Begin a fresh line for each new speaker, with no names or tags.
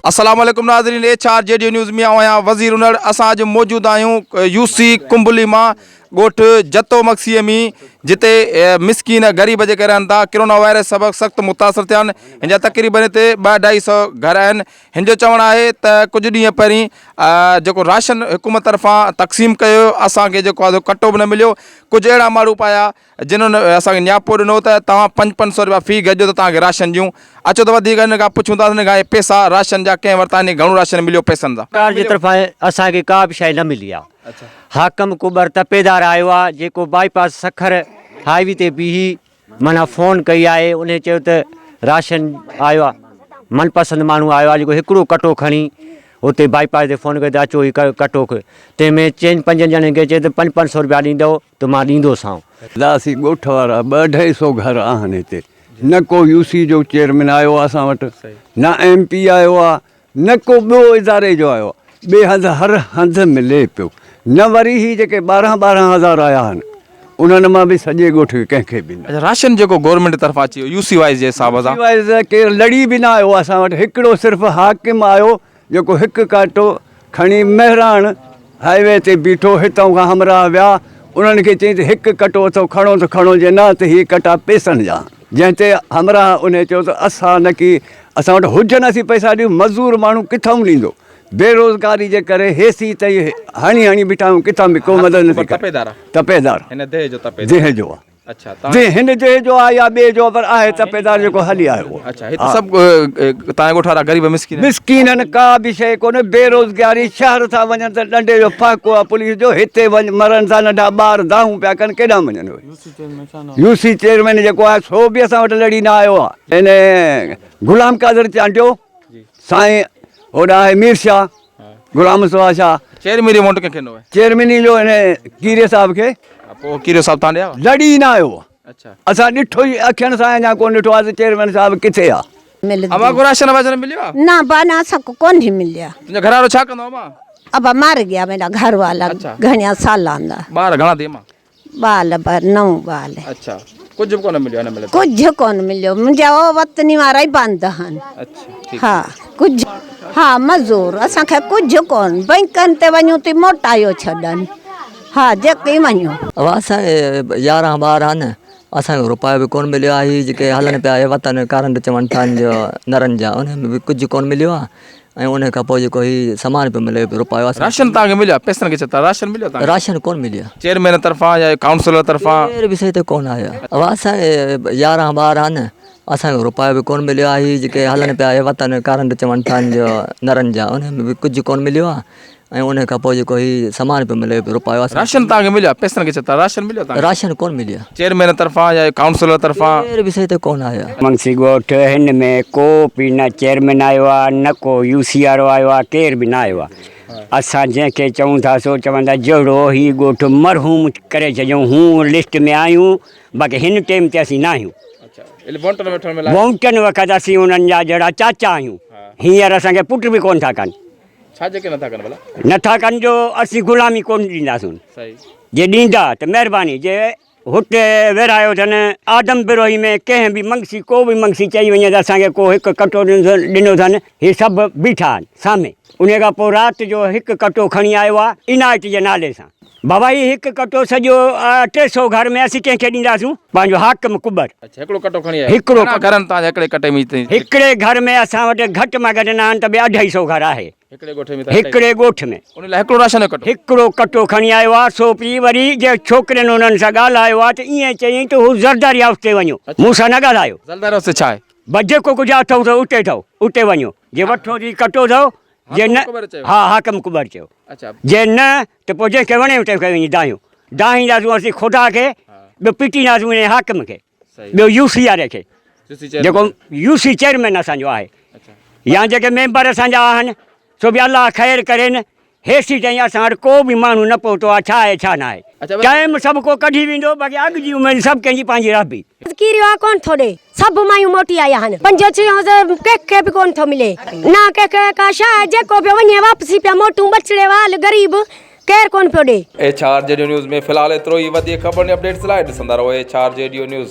السلام عليڪم ناظرين H R G D news ۾ آئون آهيان وزير انڙ اسان اڄ موجود آهيون يو سي ڪنبلي مان ڳوٺ جتو مگسي ۾ جتي مسڪين غريب جيڪي رهن ٿا ڪرونا وائرس سبب سخت متاثر ٿيا آهن هن جا تقريبن هتي ٻه اڍائي سو گهر آهن هن جو چوڻ آهي ته ڪجهه ڏينهن پهرين جيڪو راشن حڪومت طرفان تقسيم ڪيو ويو اسان کي جيڪو آهي ڪٽو به نه مليو ڪجهه اهڙا ماڻهو پايا جن اسان کي نياپو ڏنو ته توهان پنج پنج سئو رپيا في گز ڏيو ته توهان کي راشن ڏيون. اچو ته وڌيڪ هن کان پڇون ٿا ته هن کان اهي پئسا راشن جا ڪنهن ورتا آهن ۽ گهڻو راشن مليو پئسن سان.
سرڪار جي طرفان اسان کي ڪا به شيء نه ملي آ. حاڪم ڪٻر تپيدار آيو آ جيڪو bypass Sukkur highway تي بيهي معنيٰ فون ڪئي آهي انهي چيو ته راشن آيو آ من پسند ماڻهو آيو آ جيڪو هڪڙو ڪٽو کڻي اتي بائي پاس تي فون ڪيو ته اچو هي ڪٽو تنهن ۾ چئن پنجن ڄڻن کي چيو ته پنج پنج سئو رپيا ڏيندؤ ته مان ڏيندوسانء.
لاسي ڳوٺ وارا ٻه اڍائي سو گهر آهن هتي نه ڪو يو سي جو چيئرمين آيو آ اسان وٽ نه ايم پي آيو آ نه ڪو ٻيو اداري جو آيو آ ٻئي هنڌ هر هنڌ ملي پيو نه وري هي جيڪي ٻارهن ٻارهن هزار آيا آهن انهن مان به سڄي ڳوٺ کي ڪنهن کي به نه.
اڇا راشن جيڪو گورنمينٽ طرفان اچي ويو يو سي وائيز جي حساب سان.
يو سي وائيز ڪير لڙي به نه آيو اسان وٽ هڪڙو صرف حاڪم آيو جيڪو هڪ ڪاٽو کڻي مهراڻ هاء وي تي بيٺو، هتان کان همراهه ويا، انهن کي چيائين ته هڪ ڪٽو اٿو کڻو ته کڻو جي نه ته هي ڪٽا پئسن جا آهن. جنهن تي همراهه انهي چيو ته اسان نه ڪي اسان وٽ هجن اسين پئسا ڏيون، مزور ماڻهو ڪٿئون ڏيندو، بيروزگاري جي ڪري هيسي تائين هڻي هڻي بيٺا آهيون ڪٿان به ڪو مدد نٿي ڪري. تپيدار ديهه جو آهي. جي هن جي جو آ يا ٻئي جو پر آهي تپيدار جيڪو هلي آيو
اڇا هت سڀ تان ڳوٺ وارا غريب مسڪين
مسڪين آهن ڪا به شيء ڪونهي بيروزگاري شهر ٿا وڃن ته ڏنڊي جو ڦهڪو آ پوليس جو هتي وڃ مرن ٿا ننڍا ٻار دانهون پيا ڪن ڪيڏانهن وڃن اهي يو سي چيئرمين جيڪو آهي سو به اسان وٽ لڙي نه آيو آ ان غلام قادر چانڊيو سائين هوڏانهن آهي مير شاهه غلام مصطفيٰ شاهه.
چيئرميني جو ووٽ ڪنهن کي ڏنو ويو؟
چيئرميني جو هن کيري صاحب کي.
پوء کيري صاحب تان ڏي آيو؟
لڙي ئي نه آيو. اڇا. اسان ڏٺو ئي اکين سان اڃا ڪونه ڏٺو آهي ته چيئرمين صاحب ڪٿي آ.
امان ڪو راشن واشن مليو آ؟
نه ابا نه اسان کي ڪونهي مليا.
تنهنجو گهر وارو ڇا ڪندو آ امان؟
ابا مر گيا ميرا گهر والا گهڻيا سالان دا.
ٻار گهڻا ٿي امان؟
ٻال ٻه نئون ٻال.
اڇا ڪجهه به ڪونه مليو هن مهل تائين.
ڪجهه ڪونه مليو منهنجا او وطني وارا ئي بند هن.
اڇا ٺيڪ.
ها ڪجهه ها مزور اسان کي ڪجهه ڪونه بئنڪن تي وڃون تي موٽايو ڇڏن ها جيڪي وڃون.
اها اسان کي يارهن ٻارهن اسان کي روپايو به ڪونه مليو آهي هي جيڪي هلن پيا هي وطن ڪارنٽ چون ٿا جو نرن جا ان ۾ به ڪجهه ڪونه مليو آهي ۽ ان کان پوء جيڪو هي سامان پيو ملي پيو روپايو اسان
راشن توهان کي مليو آهي پئسن کي ڇڏ راشن مليو توهان کي
راشن ڪونه مليو آهي
چيئرمين طرفان يا ڪائونسلر طرفان
ڪير به سهي ته ڪونه آيو آهي اها اسان کي يارهن ٻارهن اسان کي روپايو به ڪونه مليو آهي هي جيڪي هلن پيا هي وطن ڪارنٽ چون ٿا جو نرن جا ان ۾ به ڪجهه ڪونه مليو آهي ۽ ان کان پوء جيڪو هي سامان پيو ملي پيو روپايو اسان
راشن توهان کي مليو آهي پئسن کي ڇڏ راشن مليو توهان کي
راشن ڪونه مليو آهي
چيئرمين طرفان يا ڪائونسلر طرفان
ڪير به سهي ته ڪونه آيو آهي.
منگسي ڳوٺ هن ۾ ڪو به نه چيئرمين آيو آ نه ڪو يو سي وارو آيو آ ڪير به نه آيو آ اسان جنهن کي چئون ٿا سو چون ٿا جهڙو هي ڳوٺ مرحوم ڪري ڇڏيون هون لسٽ ۾ آهيون باقي هن ٽيم تي اسين نه آهيون وونٽن وقت اسين انهن جا جهڙا چاچا آهيون هينئر اسان کي پٽ به ڪونه ٿا ڪن.
ڇا جي ڪري نٿا ڪن ڀلا؟
نٿا ڪن جو اسين غلامي ڪونه ڏينداسون. جي ڏيندا ته مهرباني جي هتي ورهايو اٿن آدم بروهي ۾ ڪنهن به منگسي ڪو به منگسي چئي وڃي ته اسان کي ڪو هڪ ڪٽو ڏنو اٿن هي سڀ بيٺا آهن سامهين انهي کان پوء رات جو هڪ ڪٽو کڻي آيو آهي عنايت جي نالي سان بابا هي هڪ ڪٽو سڄو 300 گهر ۾ اسين ڪنهن کي ڏينداسون پنهنجو حاڪم ڪٻر.
اڇا هڪڙو ڪٽو کڻي آيو.
هڪڙو
گهڻا گهر آهن توهان جا هڪڙي ڪٽي ۾
هڪڙي گهر ۾ اسان وٽ گهٽ مان گهٽ نه آهن ته به اڍائي سو گهر آهي.
هڪڙي ڳوٺ ۾
هڪڙي ڳوٺ ۾.
ان لاء هڪڙو راشن جو ڪٽو.
هڪڙو ڪٽو کڻي آيو آ سو پي وري جي ڇوڪرين انهن سان ڳالهايو آ ته ائين چيائين ته هو زرداري هائوس تي وڃو مون سان نه ڳالهايو.
زرداري هائوس تي ڇا آهي؟
بس جيڪو ڪجهه اٿئو سو اتي اٿئو اتي وڃو جي وٺو ٿي ڪٽو اٿئو جي نه ها حاڪم ڪٻر چيو جي نه ته پوء جنهن کي وڻي تنهن کي وڃي دانهيون دانهينداسون اسين خدا کي ٻيو پٽينداسون انهي حاڪم کي ٻيو يو سي واري کي جيڪو يو سي چيئرمين اسان جو آهي يا جيڪي ميمبر اسان جا آهن سو به الله خير ڪرين هيسي تائين اسان وٽ ڪو به ماڻهو نه پهتو آهي ڇا آهي ڇا نه آهي ٽائيم سڀ ڪو ڪڍي ويندو باقي اڳ جي اميد سڀ ڪنهن جي پنهنجي رهبي.
ڪيريو آ ڪون ٿو ڏي سڀ مايون موٽي آيا هن پنج ڇهه ڪنهن کي به ڪون ٿو ملي نه ڪنهن کي ڪا شاء جيڪو پيو وڃي واپسي پيا موٽون ٻچڙي وال غريب ڪير ڪون پيو ڏي.
H R G D news ۾ في الحال ايترو ئي وڌيڪ خبرن ۽ اپڊيٽس لاء ڏسندا رهو H R G D news.